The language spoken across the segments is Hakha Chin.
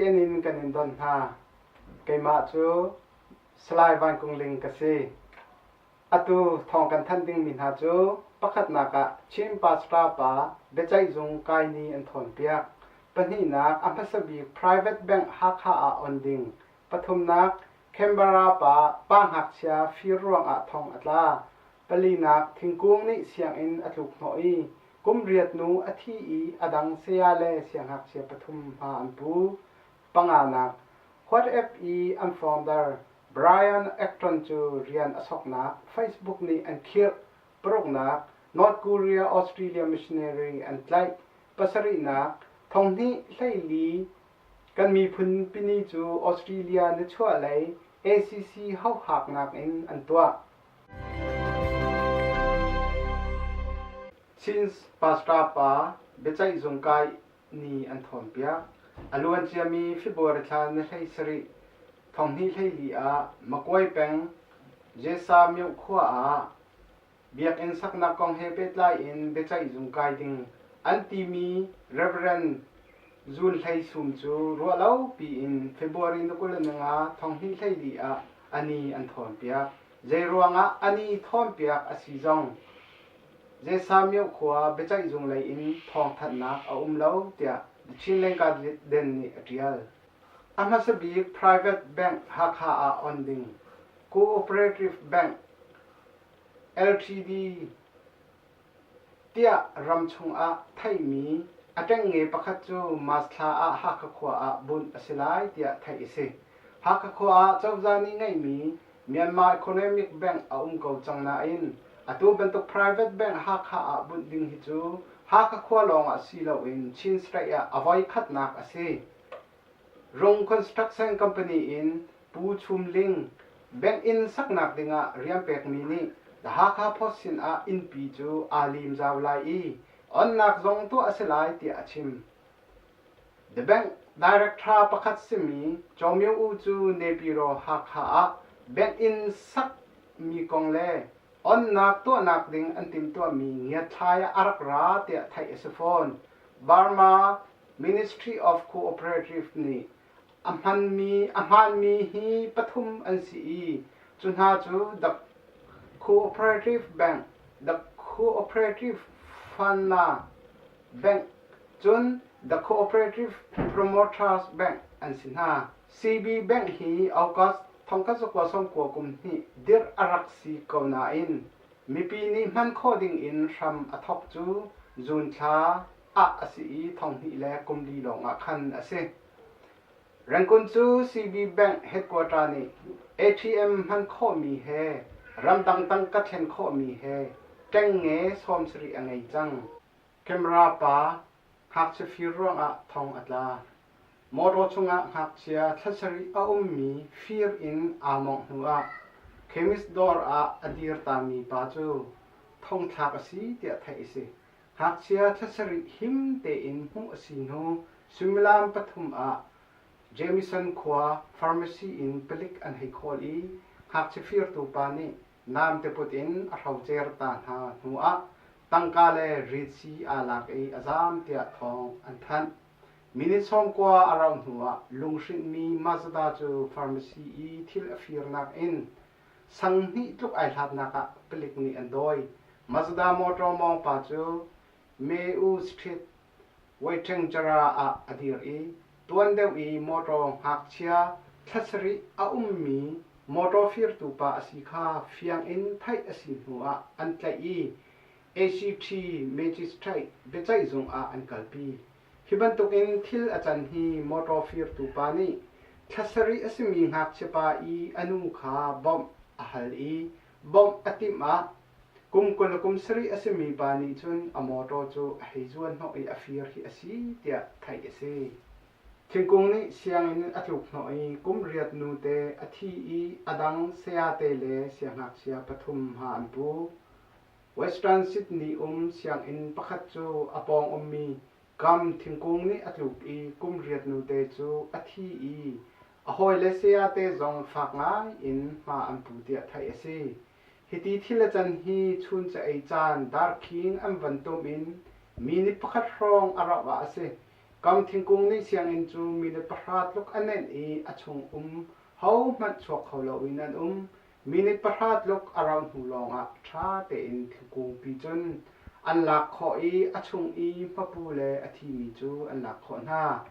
CCN in kan in don hna. Keimah cu Salai Van Kung Ling ka si. Atu thawng kan thanh dingmi hna cu pakhatnak ah Chin Pastor pa biaceihzung kai ni an thawnpiak. Pahnihnak a hmasa bik Private Bank Hakha ah on ding. Pathumnak Canberra pa pa ngakchia fir ruangah thong a tla. Palinak thingkung nih sianginn a tluk hnawh i kum riat nu a thi i a dang saya le siangngakchia pathum hma an pu. Panganak WhatsApp i an founder Brian Acton cu rian a soknak Facebook nih an khirh. Paruknak North Korea Australia missionary an tlaih. Pasarihnak thonghnih 14 kan miphun pini cu Australia nichuahlei ACC hohaknak in an tuah. Since Pastor pa biaceihzung kai ni an thawnpiak. A luanciami February thla ni 17 24 ah Magway peng Jesa myo khua ah biakinn saknak kong he pehtlai in biaceihzung kai ding an timi Reverend Zun Hlei Sum cu ruahlo piin February ni 25 2024 ah a ni an thawnpiak. Zeiruangah a ni thawnpiak a si zong Jesa myo khua biaceihzung lei in thawngthanhnak a um lo tiah The Chinland Guardian nih a ṭial. A hmasa bik private bank Hakha ah on ding Cooperative Bank Ltd. Tiah ram chungah theihmi a ṭengnge pakhat cu March thla ah Hakha khua ah bunh a si lai tiah theih a si. Hakha khua ah cozah nih ngeihmi Myanmar Economic Bank a um ko cang nain atu bantuk private bank Hakha ah bunh ding hi cu Hakha khua lawng ah si loin Chin State ah a voi khatnak a si. Rung Construction Company in Pu Chum Ling bank inn saknak dingah rian pekmi nih The Hakha Post sin ah innpi cu aa lim zau lai i onnak zong tuah a si lai tiah a chim. The bank director pakhat simi Chaw Myo U cu Nepiro Hakha ah bank inn sakmi kong le onnak tuahnak ding an timhtuahmi ngiatthlai ah a rak ra tiah theih a si fawn. Burma Ministry of Cooperative nih a hmanmi a hmaanmi hi pathum an si i cu hna cu The Cooperative Bank, The Cooperative Fund Bank, cun The Cooperative Promoters Bank an si hna. CB Bank hi August 1990 kum hnih dirh a rak si ko nain mipi nih hman khawh dingin hram a thawk cu June thla ah a si i thonghnih le kum li lawngah khan a si. Rangoon cu CB Bank headquarter nih ATM hman khawhmi he ramdang tangka thlen khawhmi he ṭengnge 70 a ngei cang. Camera pa ngakchia fir ruangah thong a tla. Motor chungah ngakchia thla sarih a ummi fir in aa mawngh hnuah chemist dawr ah a dir tami pa cu thongthlak a si tiah theih a si. Ngakchia thla sarih him tein hmuh a si hnu suimilam pathum ah Jamison khua pharmacy in palik an hei khawl i ngakchia firtu pa nih namte put in a hrocer ta hna hnuah tangka le ritsi aa lak i a zaam tiah thawng an thanh. Minute 90 a rauh hnuah lunghrinhmi Mazda cu pharmacy i thil a firnak in Sang hnih tluk ai hlatnak ah palik nih an dawi. Mazda motor mawngpa cu Meu Street, Waitangjara ah a dir i tuan deuh i motor ngakchia thla sarih a ummi motor firtu pa a si kha fiang in theih a si hnuah an tlaih i ACT Magistrate biaceihzung ah an kalpi. Hi bantukin thil a can hi motor firtu pa nih thla sarih a simi ngakchia pa i a nu kha bawmh a hal i bawmh a timh ah kum 20 le kum sarih a simi pa nih cun a motor cu a hei zuan hnawh i a fir hi a si tiah theih a si. Thingkung nih sianginn a tluk hnawh i kum riat nute a thi i a dang sayate le siangngakchia pathum hma an pu. Western Sydney um sianginn pakhat cu a pawng ummi gum thingkung nih a tluk i kum riat nute cu a thi i a hawile sayate zong fak ngai in hma an pu tiah theih a si. Hiti thil a can hi chun ca ei caan darkhing an van tum in minute pakhat hrawng a rauh ah a si. Kam thingkung nih sianginn cu minute pahra tluk a nenh i a chung um hohmanh chuak kho loin an um. Minute pahra tluk a rauh hnu lawngah ṭha tein thingkungpi cun an lak khawh i a chung i hmapu le a thimi cu an lak khawh hna.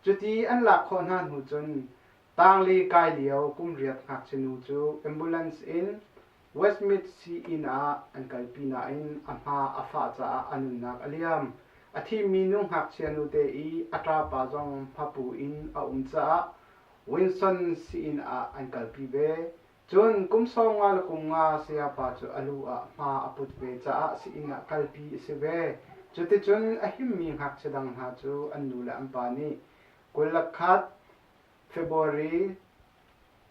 Cuti an lak khawh hna hnu cun tangli kai lio kum riat ngakchia nu cu ambulance in Westmead sii-inn ah an kalpi nain a hma a fah caah a nunnak a liam. A thimi nu ngakchia nute i a ṭapa zong hmapu in a um caah Winson sii-inn ah an kalpi ve. Cun kum 50 le kum nga sayapa cu a lu ah hma a put ve caah sii-inn ah kalpi a si ve. Cuticun a himmi ngakchia dang hna cu an nu le an pa nih 21 February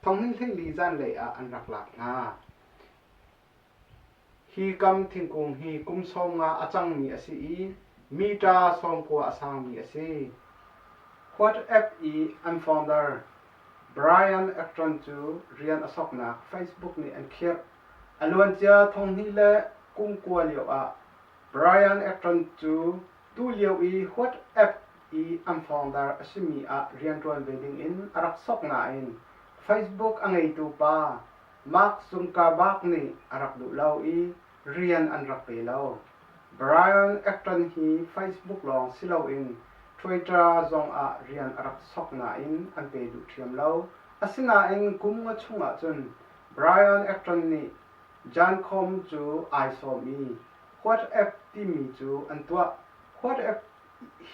2024 zanlei ah an rak lak hna. Hi kam thingkung hi kum 50 a cangmi a si i mita 90 a sangmi a si. WhatsApp i an founder Brian Acton cu rian a soknak Facebook nih an khirh. A luancia 2019 lioah Brian Acton cu tulio i WhatsApp i an founder a simi ah rianṭuan ve dingin a rak sok nain Facebook a ngeitu pa Mark Zuckerberg nih a rak duh lo i rian an rak pe lo. Brian Acton hi Facebook lawng si loin Twitter zongah rian a rak sok nain an pe duh ṭhiam lo. Asinain kum nga chungah cun Brian Acton nih Jan Koum cu ai sawm i WhatsApp timi cu an tuah. WhatsApp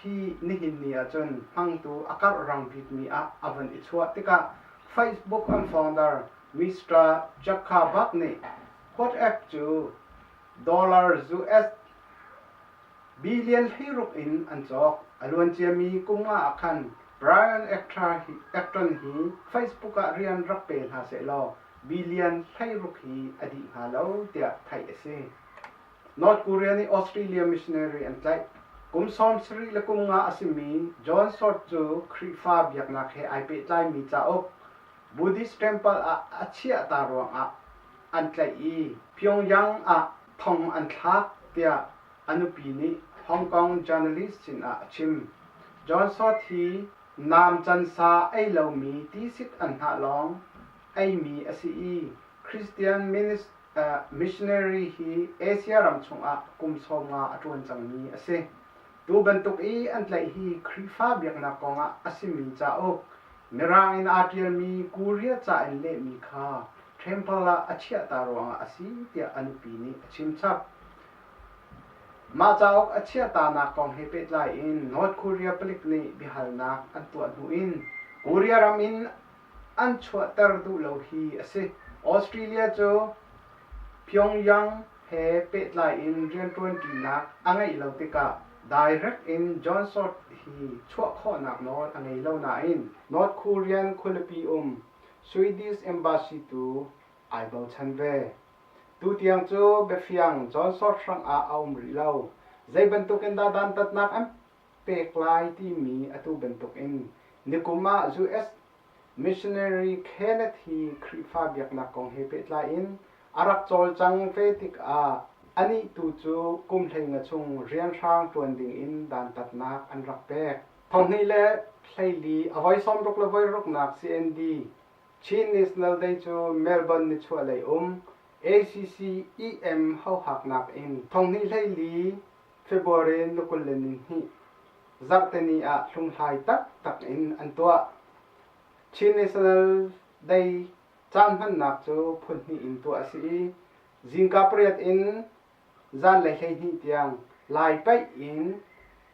hi nihin ni ahcun hmangtu a karh rang bikmi ah a vun i chuah tikah Facebook an founder Mr. Zuckerberg nih WhatsApp cu dollar US billion 16 in an cawk. A luanciami kum nga ah khan Brian Acton hi Facebook ah rian rak pe hna sehlaw billion 16 hi a dih hnga lo tiah theih a si. North Korea nih Australia missionary an tlaih. Kum 70 le kum nga a simi John Short cu Khrihfa biaknak he ai pehtlaimi cauk Buddhist temple ah a chiah ta ruangah an tlaih i Pyongyang ah thong an thlak tiah a nupi nih Hong Kong journalist sinah a chim. John Short hi nam can sa ei lomi tisik an hnah lawng eimi a si i Christian missionary hi Asia ram chungah kum 50 a ṭuan cangmi a si. Tu bantuk i an tlaih hi Khrihfa biaknak kongah a simi cauk, Mirang in aa ṭialmi Korea ca in lehmi kha temple ah a chiahta ruangah a si tiah a nupi nih a chimchap. Mah cauk a chiahtanak kong he pehtlai in North Korea palik nih biahalnak an tuah hnu in Korea ram in an chuahter duh lo hi a si. Australia cu Pyongyang he pehtlai in rianṭuanṭinak a ngeih lo tikah direct in John Short hi chuah khawhnak nawl a ngei lo nain North Korean khualipi um Swedish Embassy tu ai bochan ve. Tutiang cu biafiang John Short hrangah a um rih lo. Zei bantukin dah dantatnak an pek lai timi atu bantukin nikum ah US missionary Kenneth hi Khrihfa biaknak kong he pehtlai in a rak cawlcang ve tikah anih tu cu kum 15 chung rianhrang ṭuan dingin dantatnak an rak pek. 2024 a voi 60 le voi ruknak CND Chin National Day cu Melbourne nichuahlei um ACCEM hohaknak in 2024 February ni 22 zarhteni ah hlunghlai taktak in an tuah. Chin National Day caan hmannak cu phun hnih in tuah a si i zingka pariat in zanlei 12 tiang Lai paih in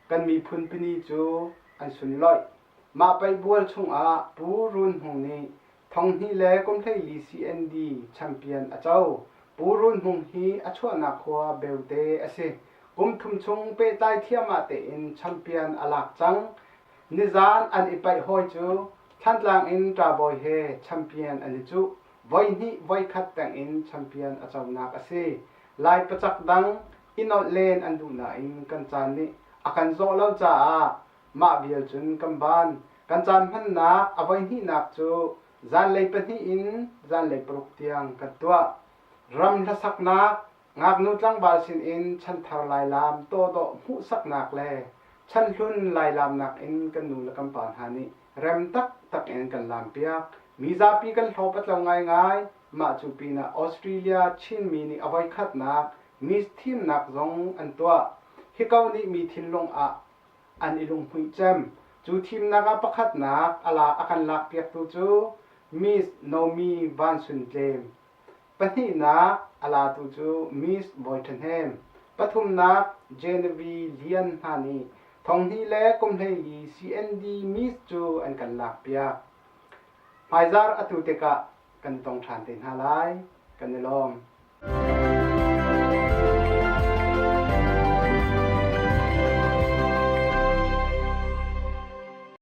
kan miphun pini cu an sunlawih. Mah paih bual chungah Pu Run Hmung nih 2000 le kum 14 CND champion a co. Pu Run Hmung hi a chuahnak khua Beute a si. Kum thum chung pehtlai thiamah tein champion a lak cang. Nizaan an i paih hawi cu Thantlang in Ṭabawi he champion an i cuh. Voihnih voikhat tengin champion a conak a si. Lai pacak dang i nolh len an duh nain kan caan nih a kan zawh lo caah mah vial cun kan ban. Kan caan hmannak a voihnihnak cu zanlei pahnih in zanlei paruk tiang kan tuah. Ram hlasaknak, ngaknu tlangval sinin chanthar lailam tawdawh hmuhsaknak le Chanhlun Lai laamnak in kan nu le kan pa hna nih rem taktak in kan laampiak. Mi zapi kan hlawp a tlo ngaingai. Mah cu pinah Australia Chinmi nih a voikhatnak Miss thimnak zong an tuah. Hi ko nih mi thinlung ah an i lunghmuih cem. Cu thimnak ah pakhatnak a la a kan lakpiaktu cu Miss Nomi Van Sun Tlem. Pahnihnak a latu cu Miss Bawi Ṭha Hnem. Pathumnak Genevieve Lian hna nih thonghnih le kum 14 CND Miss cu an kan lakpiak. Hmaizarh atu tikah kan tong ṭhan te hna lai. Kan i lawm.